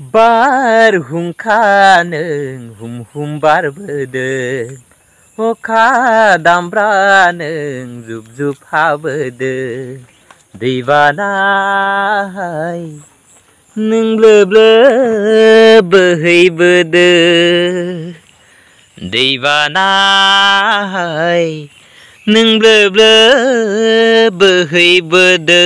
बारहुंखा नों हुम हुम बारबोदों अखा दामब्रा नों जुब जुब हाबोदों दैबानाय नों ब्लो ब्लो बोहैबोदों दैबानाय नों ब्लो ब्लो बोहैबोदों।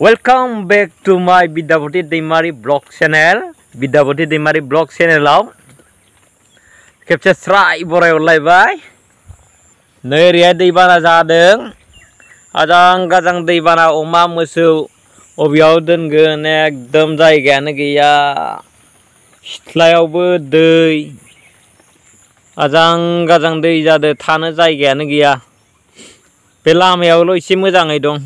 Welcome back to my Bidyapati Daimary blog channel. Bidyapati Daimary blog चैनलाव खेबसे स्राय बरायहरलायबाय। नै ओरैहाय दैबाना जादों, आजां गाजां दैबाना, अमा मोसौ अबेयाव दोनगोन एकदम जायगायानो गैया। सिथ्लायावबो दै, आजां गाजां दै जादों, थानो जायगायानो गैया। बे लामायावल' एसे मोजाङै दं।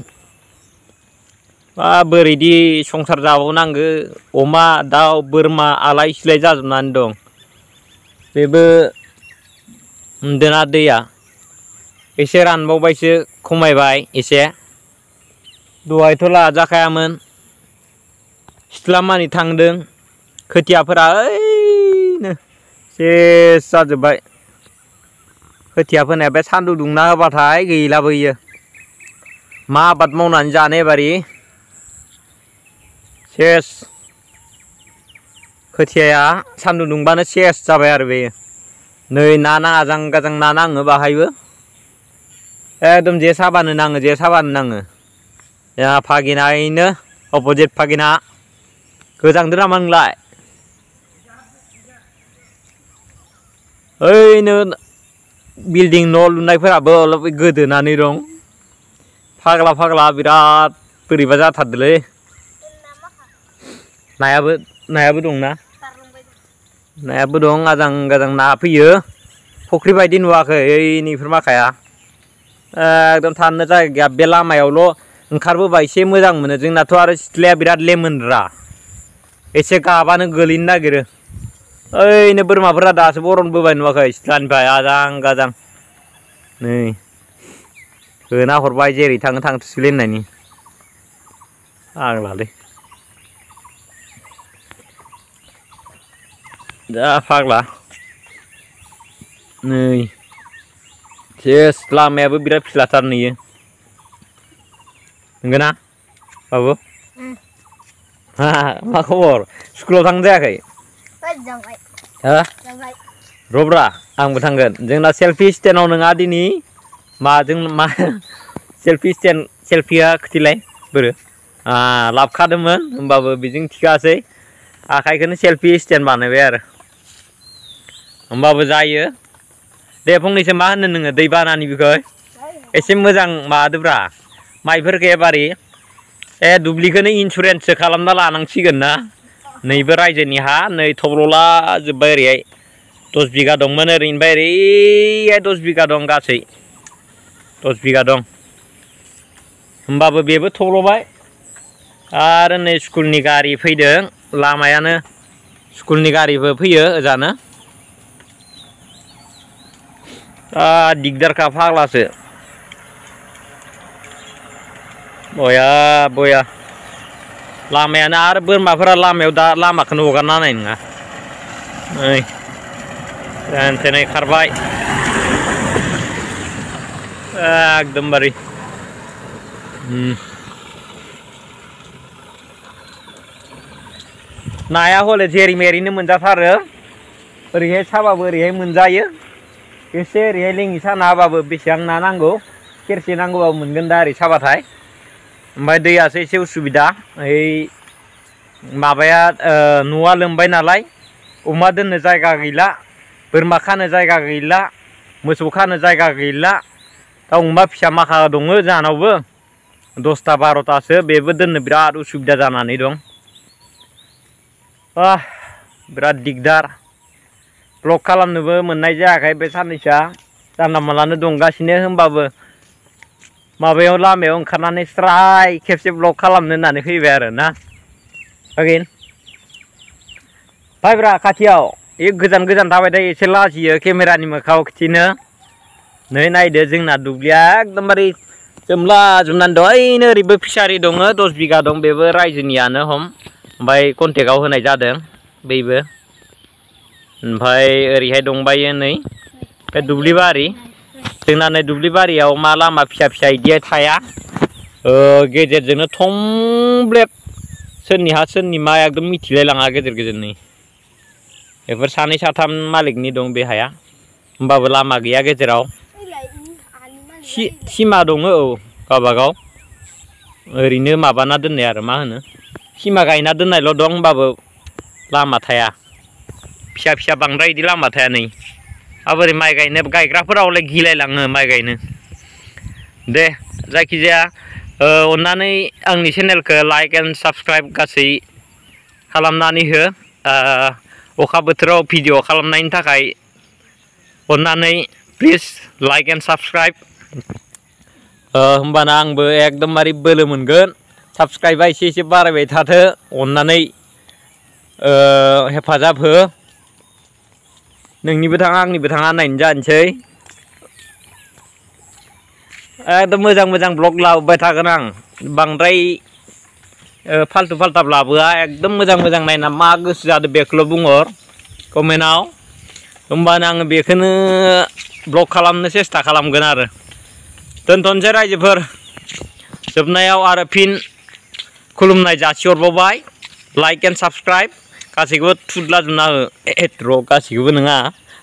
बोरैदि संसार जाबावनांगो, अमा दाउ बोरमा आलाय सिलाय जाजोबनानै दं। बेबो नुदोंना दैया एसे रानबावबायसो, खमायबाय एसे। दहायथ' लाजाखायामोन, सिथ्ला मानि थांदों। खोथियाफोरा ओइनो सेस जाजोब्बाय। खोथिया फोनाया बे सान्दुं दुंना होबाथाय गैलाबो इयो। मा आबाद मावनानै जानो एबारि सेस। खोथियाया सान्दुं दुंबानो सेस जाबाय आरो बेयो। नै ना आजां गाजां ना नाङो बाहायबो। एकदम जे साबानो नाङो, जे साबानो नाङो। जोंहा भागिनायैनो अपोजिट भागिना। गोजांदों नामा नोंलाय? ओइनो बिल्डिं न' लुनायफोराबो अलप गोदोनानै दं। फाग्ला फाग्ला बिराद बोरैबा जाथारदोंलै। नायाबो दंना? नायाबो दं, आजां गाजां ना फैयो। फुख्रि बायदि नुवाखै ओइनिफोर माखाया। एकदम थानो जायगा गैया। बे लामायावल' ओंखारबोबा एसे मोजां मोनो। जोंनाथ' आरो सिथ्लाया बिराद लेमोनरा, एसे गाबानो गोलैनो नागिरो। ओइनो बोरमाफोरा दासो बरनबोबाय नुवाखै सिथ्लानिफ्राय आजां गाजां। नै होना हरबाय, जेरै थाङो थांथोंसैलै होननायनि। फाग्लालै जा फाग्ला। नै सेस लामायाबो बिराद फिस्लाथार नुयो। नंगौना बाबु? मा खबर? स्कुलाव थांनो जायाखै? रब्रा आंबो थांगोन। जोंना सेल्फि स्टेन्डआव नङा दिनै। माजों मा सेल्फि स्टेन्ड, सेल्फिया खोथिलाय बोरो लाबखादोंमोन, होमबाबो बेजों थिखासै। आखाइखौनो सेल्फि स्टेन्ड बानायबाय आरो। होमबाबो जायो। दे फंनैसो मा होनो नोङो दैबानानि बिखय? एसे मोजां माबादोब्रा माइफोरखौ एबारि। दुब्लिखौनो इन्सुरेन्ससो खालामना लानांसिगोन ना। नैबो रायजोनि हा, नै थब्ल'ला जोब्बाय ओरैहाय। 10 बिगा दंमोन, ओरैनिफ्राय ओरैहाय 10 बिगा दं गासै। 10 बिगा दं। होमबाबो बेबो थब्ल'बाय। आरो नै स्कुलनि गारि फैदों, लामायानो स्कुलनि गारिबो फैयो ओजानो। दिगदारखा फाग्लासो। बया लामायानो, आरो बोरमाफोरा लामायाव दा लामाखौनो हगारना होनाय नङा। नै जेन थेनै खारबाय एकदमबारे। नाया हले जेरै मेरैनो मोनजाथारो। ओरैहाय साबाबो ओरैहाय मोनजायो। एसे ओरैहाय लेङि साना होबाबो बेसेबां ना नांगौ, सेरसे नांगौबाबो मोनगोन दा ओरै साबाथाय। ओमफ्राय दैयासो एसे उसुबिदा। ओइ माबाया न'आ लोमबाय नालाय, अमा दोननो जायगा गैला, बोरमा खानो जायगा गैला, मोसौ खानो जायगा गैला। दाउ अमा फिसा माखा दङ जाहानावबो 10ता 12तासो। बेबो दोननो बिराद उसुबिदा जानानै दं। बिराद दिगदार। ब्लग खालामनोबो मोननाय जायाखै बे साननैसोआ। जानला मोनलानो दंगासिनो, होमबाबो माबायाव लामायाव ओंखारनानै स्राय खेबसे ब्लग खालामनो होननानै फैबाय आरो ना फागिन। फायब्रा खाथियाव। गोजान गोजान थाबाय थायो, एसे लाजियो केमेरानि मोखाङाव खिथिनो। नै नायदो जोंना दुब्लिया एकदमबारे जोमला जोमनानै दं ओइनो ओरैबो फिसारि दङ 10 बिगा दं बेबो रायजोनियानो हम ओमफ्राय कन्टेक्टआव होनाय जादों बैबो ओमफ्राय ओरैहाय दंबायो नै बे दुब्लिबारि जोंना नै दुब्लिबारियाव मा लामा फिसा फिसा इदि थाया गेजेरजोंनो थंब्लेट सोरनि हा सोरनि मा एकदम मिथिलाय लाङा गेजेर गेजेरनि बेफोर सानै साथाम मालिकनि दं बे हाया होमबाबो लामा गैया गेजेराव सिमा दङ औ गावबागाव ओरैनो माबाना दोननाय आरो मा होनो सिमा गायना दोननायल' दं होमबाबो लामा थाया फिसा फिसा बांद्राय इदि लामा थाया नै आबोरै माइ गायनो गायग्राफोरावलाय गिलायलाङो माइ गायनो दे जायखिजाया अन्नानै आंनि चेनेलखौ लाइक एन्ड साबस्क्राइब गासै खालामनानै हो अखा बोथोराव भिडिअ खालामनायनि थाखाय अन्नानै प्लिज लाइक एन्ड साबस्क्राइब होमबाना आंबो एकदमबारे बोलो मोनगोन साबस्क्राइबा एसे एसे बारायबाय थाथो अन्नानै हेफाजाब हो नोंनिबो थाङा आंनिबो थाङा नायनो जानोसै एकदम मोजां मोजां ब्लग लाबोबाय थागोन आं बांद्राय फाल्थु फाल्थाब लाबोआ एकदम मोजां मोजां नायना मा गोसो जादों बेखौल' बुंहर कमेन्टआव होमबानो आङो बेखौनो ब्लग खालामनो सेस्था खालामगोन आरो दोनथ'नोसै रायजोफोर जोबनायाव आरो फिन खुलुमनाय जासिहरबावबाय लाइक एन्ड साबस्क्राइब गासैखौबो थुदला जोबना हो र' गासैखौबो नङा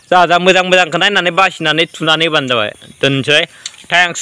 जा मोजां मोजांखौ नायनानै बासिनानै थुनानै होबानो जाबाय दोनसै थेंक्स